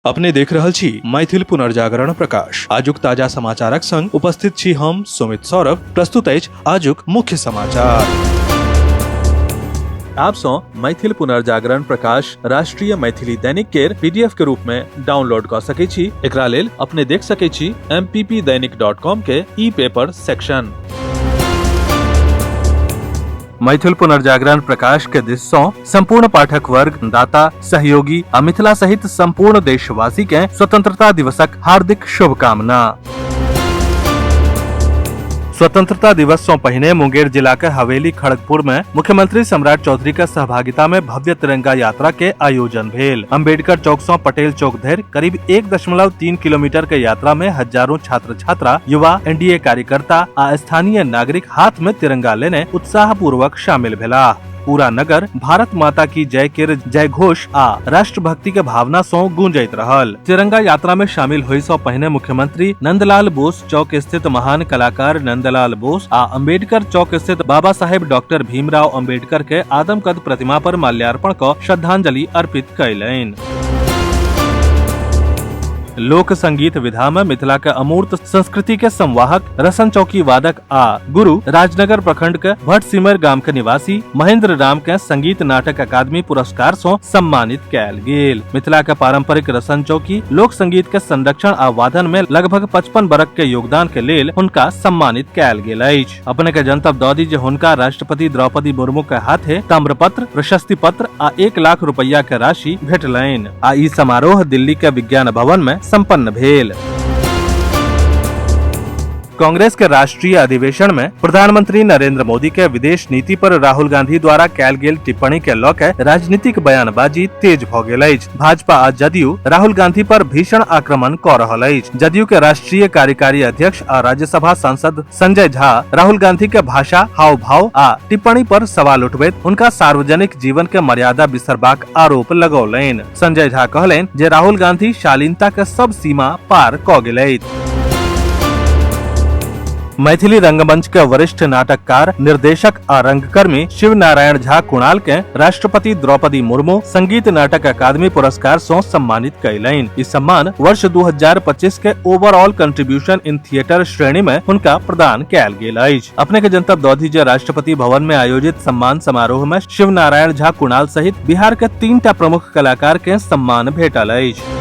अपने देख रहल छी मैथिल पुनर्जागरण प्रकाश। आजुक ताजा समाचारक संग उपस्थित छी हम सुमित सौरभ। प्रस्तुत अछि आजुक मुख्य समाचार। आप सौ मैथिल पुनर्जागरण प्रकाश राष्ट्रीय मैथिली दैनिक केर पीडीएफ के रूप में डाउनलोड क सकै छी। एकरा लेल अपने देख सकै छी mppdainik.com के ई पेपर सेक्शन। मैथिल पुनर्जागरण प्रकाश के दिस सँ संपूर्ण पाठक वर्ग, दाता, सहयोगी आ मिथिला सहित संपूर्ण देशवासी के स्वतंत्रता दिवसक हार्दिक शुभकामना। स्वतंत्रता दिवस सँ पहिने मुंगेर जिला के हवेली खड़गपुर में मुख्यमंत्री सम्राट चौधरी के सहभागिता में भव्य तिरंगा यात्रा के आयोजन भेल। अम्बेडकर चौक सँ पटेल चौक धरि करीब 1.3 किलोमीटर के यात्रा में हजारों छात्र छात्रा, युवा, एनडीए कार्यकर्ता आ स्थानीय नागरिक हाथ में तिरंगा लेने उत्साह पूर्वक शामिल भेलाह। पूरा नगर भारत माता की जय केर जय घोष आ राष्ट्रभक्ति के भावना सं गूंजैत रहल। तिरंगा यात्रा में शामिल होय सं पहिने मुख्यमंत्री नंदलाल बोस चौक स्थित महान कलाकार नंदलाल बोस आ अम्बेडकर चौक स्थित बाबा साहेब डॉक्टर भीमराव अम्बेडकर के आदमकद प्रतिमा पर माल्यार्पण क श्रद्धांजलि अर्पित कयलनि। लोक संगीत विधा में मिथिला के अमूर्त संस्कृति के संवाहक, रसन चौकी वादक आ गुरु राजनगर प्रखंड के भटसिमर गाम के निवासी महेंद्र राम के संगीत नाटक अकादमी पुरस्कार सं सम्मानित कयल गेल। मिथिला के पारंपरिक रसन चौकी लोक संगीत के संरक्षण आ वादन में लगभग 55 बरख के योगदान के लेल हुनका सम्मानित कयल गेल अछि। अपने के जनतब दऽ दी जे हुनका राष्ट्रपति द्रौपदी मुर्मू के हाथे ताम्रपत्र, प्रशस्ति पत्र आ 1 लाख रुपया के राशि भेटलनि आ ई समारोह दिल्ली के विज्ञान भवन में संपन्न भेल। कांग्रेस के राष्ट्रीय अधिवेशन में प्रधानमंत्री नरेंद्र मोदी के विदेश नीति पर राहुल गांधी द्वारा कैल गेल टिप्पणी के लऽ के राजनीतिक बयानबाजी तेज भ गेल अछि। भाजपा आ जदयू राहुल गांधी पर भीषण आक्रमण क रहल अछि। जदयू के राष्ट्रीय कार्यकारी अध्यक्ष आ राज्यसभा सांसद संजय झा राहुल गांधी के भाषा, हाव भाव आ टिप्पणी पर सवाल उठबैत हुनका सार्वजनिक जीवन के मर्यादा बिसरबाक आरोप लगौलनि। संजय झा कहलनि जे राहुल गांधी शालीनता के सब सीमा पार क गेलथि। मैथिली रंगमंच के वरिष्ठ नाटककार, निर्देशक आ रंगकर्मी शिव नारायण झा कुणाल के राष्ट्रपति द्रौपदी मुर्मू संगीत नाटक अकादमी पुरस्कार सं सम्मानित कयलनि। ई सम्मान वर्ष 2025 के ओवरऑल कंट्रीब्यूशन इन थिएटर श्रेणी में हुनका प्रदान कयल गेल अछि। अपने के जनतब दऽ दी जे राष्ट्रपति भवन में आयोजित सम्मान समारोह में शिव नारायण झा कुणाल सहित बिहार के 3 टा प्रमुख कलाकार के सम्मान भेटल अछि।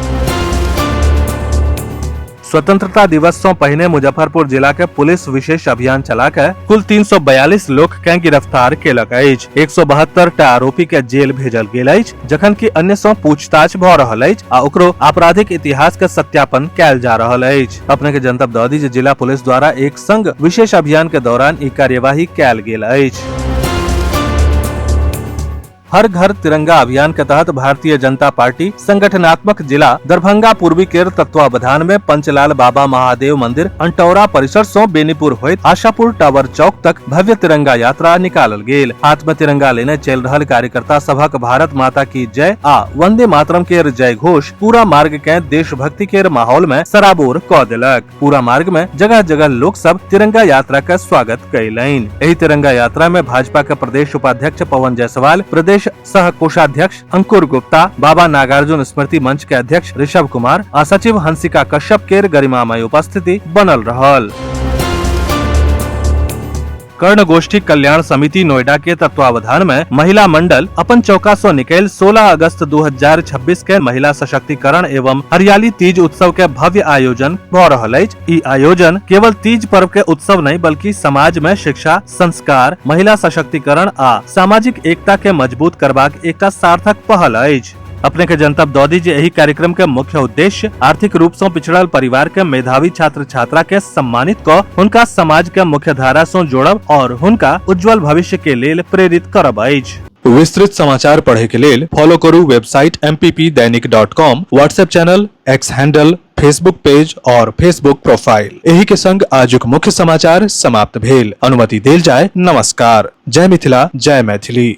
स्वतंत्रता दिवस सं पहिने मुजफ्फरपुर जिला के पुलिस विशेष अभियान चला के कुल 342 लोक के गिरफ्तार केलक अछि। 172 टा आरोपी के जेल भेजल गेल अछि, जखन कि अन्य सं पूछताछ भ रहल अछि आ ओकरो आपराधिक इतिहास के सत्यापन कैल जा रहल अछि। अपने के जनतब दऽ दी जे जिला पुलिस द्वारा एक संग विशेष अभियान के दौरान ई कार्यवाही कैल गेल अछि। हर घर तिरंगा अभियान के तहत भारतीय जनता पार्टी संगठनात्मक जिला दरभंगा पूर्वी केर तत्वावधान में पंचलाल बाबा महादेव मंदिर अंटौरा परिसर सं बेनीपुर होइत आशापुर टावर चौक तक भव्य तिरंगा यात्रा निकालल गेल। हाथ में तिरंगा लेने चल रहल कार्यकर्ता सभक भारत माता की जय आ वंदे मातरम केर जय घोष पूरा मार्ग के देशभक्ति केर माहौल में सराबोर क देलक। पूरा मार्ग में जगह जगह लोग सब तिरंगा यात्रा का स्वागत कैलनि। एहि तिरंगा यात्रा में भाजपा के प्रदेश उपाध्यक्ष पवन जायसवाल, प्रदेश सह कोषाध्यक्ष अंकुर गुप्ता, बाबा नागार्जुन स्मृति मंच के अध्यक्ष ऋषभ कुमार आ सचिव हंसिका कश्यप केर गरिमामय उपस्थिति बनल रहल। कर्ण गोष्ठी कल्याण समिति नोएडा के तत्वावधान में महिला मंडल अपन चौका सो निकल 16 अगस्त 2026 के महिला सशक्तिकरण एवं हरियाली तीज उत्सव के भव्य आयोजन भ रहल अछि। ई आयोजन केवल तीज पर्व के उत्सव नहीं बल्कि समाज में शिक्षा, संस्कार, महिला सशक्तिकरण आ सामाजिक एकता के मजबूत करबाक एकटा सार्थक पहल अछि। अपने के जनतब दऽ दी जे एहि कार्यक्रम के मुख्य उद्देश्य आर्थिक रूप सं पिछड़ल परिवार के मेधावी छात्र छात्रा के सम्मानित क हुनका समाज के मुख्य धारा सं जोड़ब और हुनका उज्जवल भविष्य के लेल प्रेरित करब अछि। विस्तृत समाचार पढ़े के लेल फॉलो करू website mppdainik.com, WhatsApp channel, X handle, Facebook page और फेसबुक प्रोफाइल। एही के संग आजुक मुख्य समाचार समाप्त भेल। अनुमति देल जाय। नमस्कार। जय मिथिला, जय मैथिली।